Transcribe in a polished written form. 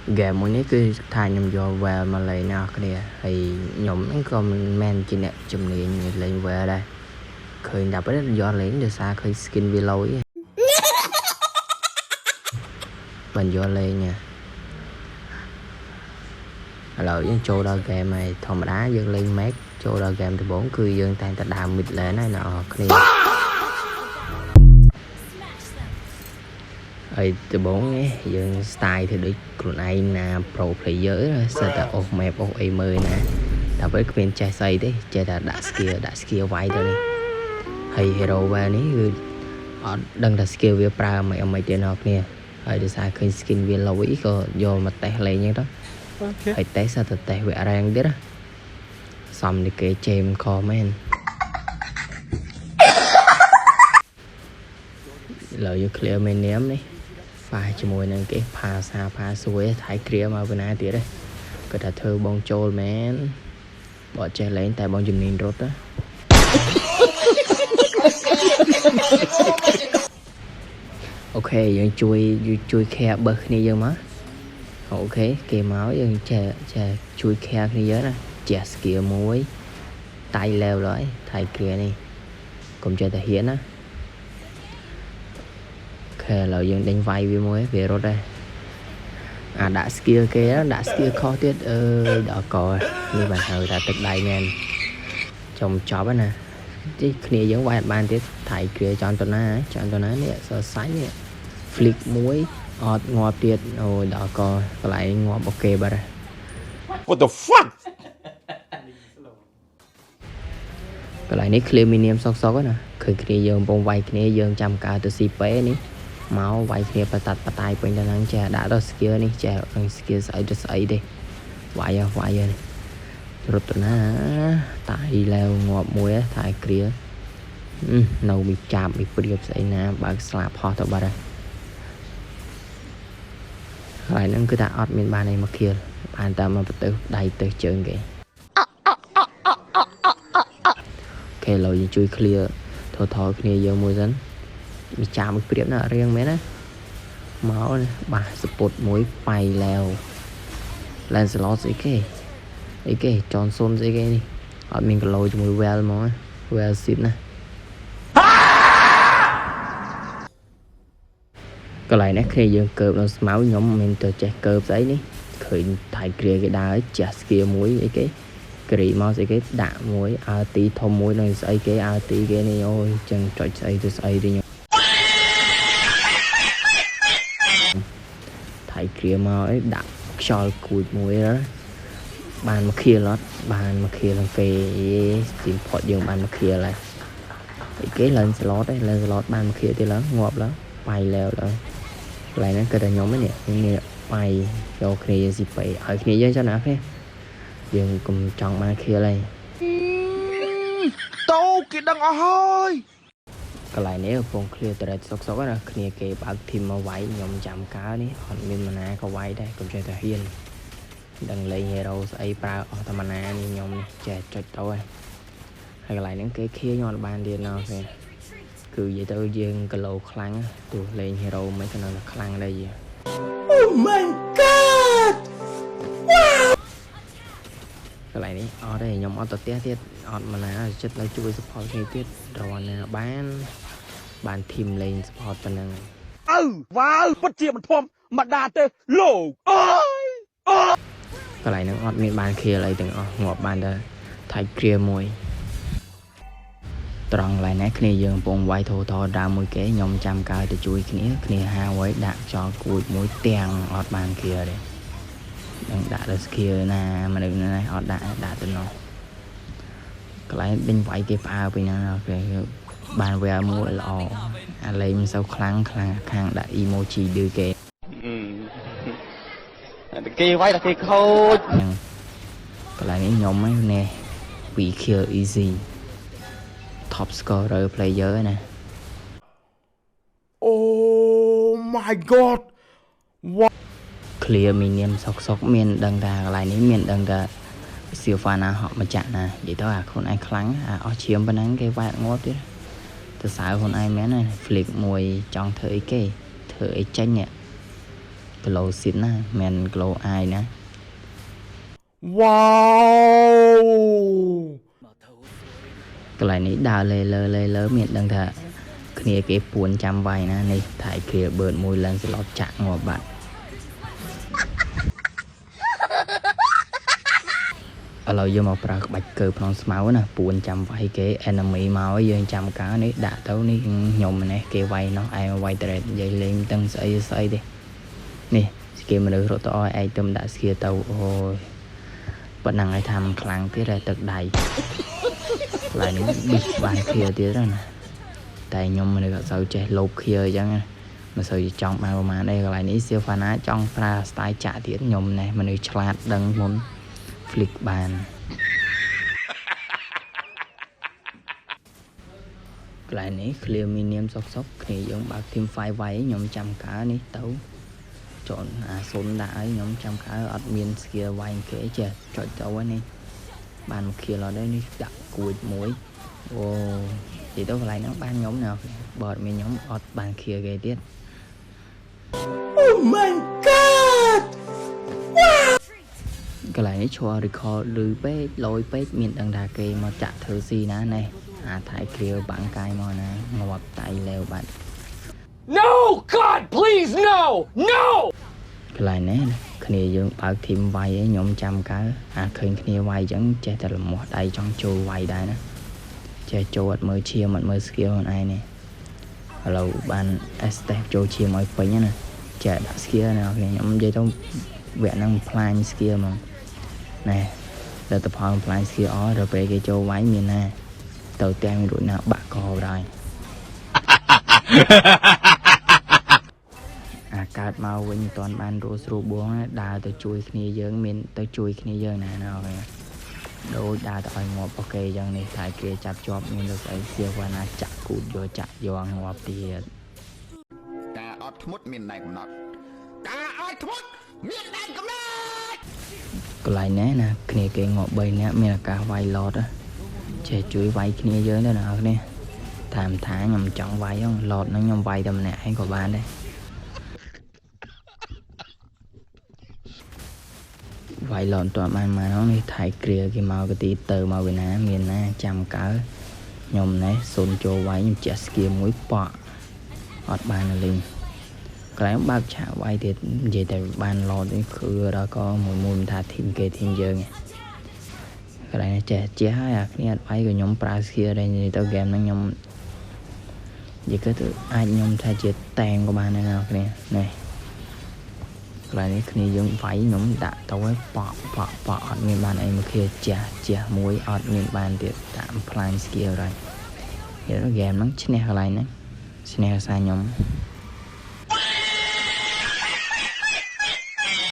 ហ្គេមមួយនេះគឺថាខ្ញុំយក Vale មកលេងអ្នកគ្នាហើយខ្ញុំហ្នឹងក៏មិនមែនជាអ្នកជំនាញលេង Vale ដែរឃើញតែពេលយកលេងដោយសារឃើញ skin វាឡូយបានយកលេងឥឡូវយើងចូលដល់ហ្គេមហើយធម្មតាយើងលេង Mage ចូលដល់ហ្គេមដំបូងគឺយើងតែងតែដើម mid lane ហើយអ្នកគ្នាហើយដំបូងនេះយើង style ធ្វើដូចខ្លួនឯងណា pro player សិតតែអូស map អូសអីមើលណាតែពេលគ្មានចេះស្អីទេចេះតែដាក់ skill ដាក់ skill វាយទៅនេះហើយ hero Vale នេះគឺអត់ដឹងថា skill វាប្រើមិនអីមិនទេអ្នកគ្នាហើយដោយសារឃើញ skin វាឡូយក៏យកមកតេស្តលេងហ្នឹងទៅហើយតេស្តសិតតែតេស្តវារ៉េងទៀតណាសំនេះគេជេមខមែនឥឡូវយើង clear minion នេះហ្វាជាមួយនឹងគេផាសាផាសួយថៃគ្រាមកពីណាទៀតទេគាត់ថាធ្វើបងចូលមែនបើចេះលេងតែបងជំនាញរត់ណាOK យើងជួយជួយ care បើគ្នាយើងមក OK គេមកយើងចេះចេះជួយ care គ្នាយើងណាចេះ skill មួយតៃ level ហើយថៃគ្រានេះកុំចេះតែហ៊ានណា OK ឥឡូវយើងដេញវាយវាមួយវារត់ដែរអាដាក់ skill គេដាក់ skill ខុសទៀតអើយដល់កនេះបានហៅថាទឹកដៃមែនចំចប់ហើយណាទីគ្នាយើងវាយអត់បានទៀតថៃគ្រាចន់តណាចន់តណានេះសរសៃនេះ flick មួយអត់ងាប់ទៀតអូយដល់កកន្លែងងាប់ OK បាត់ហើយ What the fuck? កន្លែងនេះ clear minion សុកសុកណាឃើញគ្នាយើងកំពុងវាយគ្នាយើងចាំកើទៅ CP នេះមកវាយគ្នាបតាត់បតាយពេញទៅហ្នឹងចេះដាក់ដល់ skill នេះចេះនឹង skill ស្អីទៅស្អីទេវាយវាយនេះរត់ទៅណាតៃលែវងាប់មួយថៃគ្រានៅមីចាប់មីព្រៀបស្អីណាបើកស្លាបហោះទៅបាត់ហើយហើយហ្នឹងគឺថាអត់មានបានអីមកខៀលបានតែមកទៅដៃទៅជើងគេ OK ឥឡូវយើងជួយ clear ថថគ្នាយើងមួយសិនមីចាប់មួយព្រៀបណារៀងមែនណាមកបាសពុតមួយបៃលែវ Lancelot ស្អីគេអីគេ Johnson ស្អីគេនេះអត់មានគីឡូជាមួយ Well ហ្មង Well ស៊ីបណាកន្លែងនេះគ្នាយើងកើបនៅស្មៅខ្ញុំមិនទៅចេះកើបស្អីនេះឃើញថៃគ្រាគេដើរចេះ skill មួយអីគេគ្រីមកស្អីគេដាក់មួយអើទីធំមួយនៅស្អីគេអើទីគេនេះអូយចឹងចុចស្អីទៅស្អីទៅខ្ញុំថៃគ្រាមកអីដាក់ខ្យល់គួចមួយបានមកខៀលអត់បានមកខៀលនឹងគេទីផុតយើងបានមកខៀលហើយអីគេឡើងស្លតឯងឡើងស្លតបានមកខៀលទៀតឡើងងាប់ឡើងបាយលែវឡើងកន្លែងហ្នឹងគឺតែខ្ញុំនេះនេះបាយយកគ្នាយើងស៊ីបៃឲ្យគ្នាយើងចុះណាគ្នាយើងកុំចង់បានខៀលហើយ តោគេដឹងអស់ហើយ កន្លែងនេះកំពុង clear turret សុកសុកណាគ្នាគេបើក team មកវាយខ្ញុំចាំកើនេះអត់មានមណាក៏វាយដែរកុំចេះតែហ៊ានដឹងលេង hero ស្អីប្រើអស់តែមណានេះខ្ញុំនេះចេះចុចទៅហើយហើយកន្លែងហ្នឹងគេខៀខ្ញុំអត់បានទៀតណោះគេគឺនិយាយទៅយើងគីឡូខ្លាំងទោះលេង hero មិនក៏នៅតែខ្លាំងដែរយ Oh my god. កន្លែងនេះអត់ទេខ្ញុំអត់ទៅផ្ទះទៀតអត់មណាចិត្តនៅជួយ support គ្នាទៀតរកណាបានបាន team លេង support ប៉ុណ្ណឹង អើវ៉ាវពិតជាមិនធំមកដាទេលោកអើយ កន្លែងហ្នឹងអត់មានបានខៀលអីទាំងអស់ងាប់បានតែថៃគ្រាមួយត្រង់កន្លែងនេះគ្នាយើងកំពុងវាយធោធដើមមួយគេខ្ញុំចាំកើទៅជួយគ្នាគ្នាហាវឲ្យដាក់ចោលគួចមួយទាំងអត់បានខៀលទេនឹងដាក់លើ skill ណាមនុស្សណាអត់ដាក់ដាក់ទៅនោះកន្លែងដេញវាយគេផ្អើពីណាគេបានវែមួយល្អអាលេងមិនសូវខ្លាំងខ្លាំងខាងដាក់ emoji ឌឺគេ គេវាយតែគេខូច កន្លែងនេះខ្ញុំហ្នឹងនេះ we kill easy top scorer player ណា Oh my god. Clear minion សុកសុកមានដឹងថាកន្លែងនេះមានដឹងថា Silvana ហក់មកចាក់ណានិយាយទៅអាខ្លួនឯងខ្លាំងអាអស់ឈាមប៉ុណ្ណឹងគេវាយអត់ងាប់ទៀតទៅសើខ្លួនឯងមែនណា flick មួយចង់ធ្វើអីគេធ្វើអីចេញនេះ glow ស៊ីតណាមិន glow eye ណា Wow! កន្លែងនេះដើរលេលើលេលើមានដឹងថាគ្នាគេពួនចាំវាយណានេះថៃគ្រាបឺតមួយឡើងស្លុតចាក់ងាប់បាត់ឥឡូវយើងមកប្រើក្បាច់កើក្នុងស្មៅណាពួនចាំវាយគេ enemy មកឲ្យយើងចាំកើនេះដាក់ទៅនេះខ្ញុំនេះគេវាយនោះឯងវាយត្រេតនិយាយលេងទាំងស្អីស្អីទេនេះគេមនុស្សរត់ទៅឲ្យឯងទៅដាក់ស្គៀទៅអូយប៉ុណ្ណឹងឲ្យថាมันខ្លាំងទៀតតែទឹកដៃ កន្លែងនេះប៊ីសបានឃ្លាទៀតណាតែខ្ញុំមនុស្សអត់សូវចេះលោបឃ្លាអញ្ចឹងណាមិនសូវជាចង់បានប្រហែលទេកន្លែងនេះសៀវហ្វាណាចង់ប្រើ style ចាក់ទៀតខ្ញុំណែមនុស្សឆ្លាតដឹងមុន flick បានកន្លែងនេះ clear minion សុកសុកគ្នាយើងបើក team fight វាយខ្ញុំចាំកើនេះទៅចន់អាសុនដាក់ឲ្យខ្ញុំចាំកើអត់មាន skill វាយគេចេះចុចទៅហ្នឹងនេះបានមក kill អត់ទេនេះដាក់គួចមួយអូនិយាយទៅកន្លែងហ្នឹងបានខ្ញុំណាបើអត់មានខ្ញុំអត់បាន kill គេទៀត Oh my god! កន្លែងនេះឈរ recall លឺពេកលយពេកមានដឹងថាគេមកចាក់ធ្វើស៊ីណានេះអាថៃគ្រាវបាំងកាយមកណាងាប់តៃលែវបាត់ No! God, please, no! No! កន្លែងនេះគ្នាយើងបើក team វាយឯងខ្ញុំចាំកើអាឃើញគ្នាវាយអញ្ចឹងចេះតែលមាស់ដៃចង់ចូលវាយដែរណាចេះចូលអត់មើលឈាមអត់មើល skill ខ្លួនឯងនេះឥឡូវបាន S step ចូលឈាមឲ្យពេញណាចេះដាក់ skill ណាគ្នាខ្ញុំនិយាយទៅវគ្គហ្នឹងផ្លាញ skill ហ្មងណែលទ្ធផលផ្លាញ skill អស់ដល់ពេលគេចូលវាយមានណាទៅទាំងរួចណាបាក់កដែរ អាកើតមកវិញមិនទាន់បានរស់ស្រួលបួងណាដើរទៅជួយគ្នាយើងមានទៅជួយគ្នាយើងណាណាអូខេដូចដើរទៅឲ្យងាប់អូខេយ៉ាងនេះតែគេចាប់ជាប់មានទៅស្អីសៀវណាចាក់គូតយកចាក់យកងាប់ទៀត ការអត់ធ្មត់មានដែនកំណត់ការអត់ធ្មត់មានដែនកំណត់ កន្លែងនេះណាគ្នាគេងាប់3នាក់មានឱកាសវាយឡតចេះជួយវាយគ្នាយើងទៅណាអូខេតាមថាខ្ញុំចង់វាយហ្នឹងឡតហ្នឹងខ្ញុំវាយតែម្នាក់ឯងក៏បានដែរវាយឡតមិនទាន់បានមកហ្នឹងនេះថៃគ្រាគេមកកទីទៅមកវិញណាមានណាចាំកើខ្ញុំនេះសុនចូលវាយខ្ញុំជះស្គៀមួយប៉ក់អត់បានលេងកន្លែងបើកឆាកវាយទៀតនិយាយតែបានឡតនេះគឺដល់ក៏មួយមួយមិនថា team គេ team យើងឯងកន្លែងនេះចេះជះហើយអាគ្នាអត់វាយក៏ខ្ញុំប្រើ skill ដែរនិយាយទៅ game ហ្នឹងខ្ញុំនិយាយទៅអាចខ្ញុំថាជាតែងក៏បានដែរណាគ្នានេះកន្លែងនេះគ្នាយើងវាយខ្ញុំដាក់ទៅឲ្យប៉ក់ប៉ក់ប៉ក់អត់មានបានអីមកគ្នាជះជះមួយអត់មានបានទៀតដាក់ផ្លាញ skill ហើយនិយាយទៅ game ហ្នឹងឈ្នះកន្លែងហ្នឹងឈ្នះសារខ្ញុំ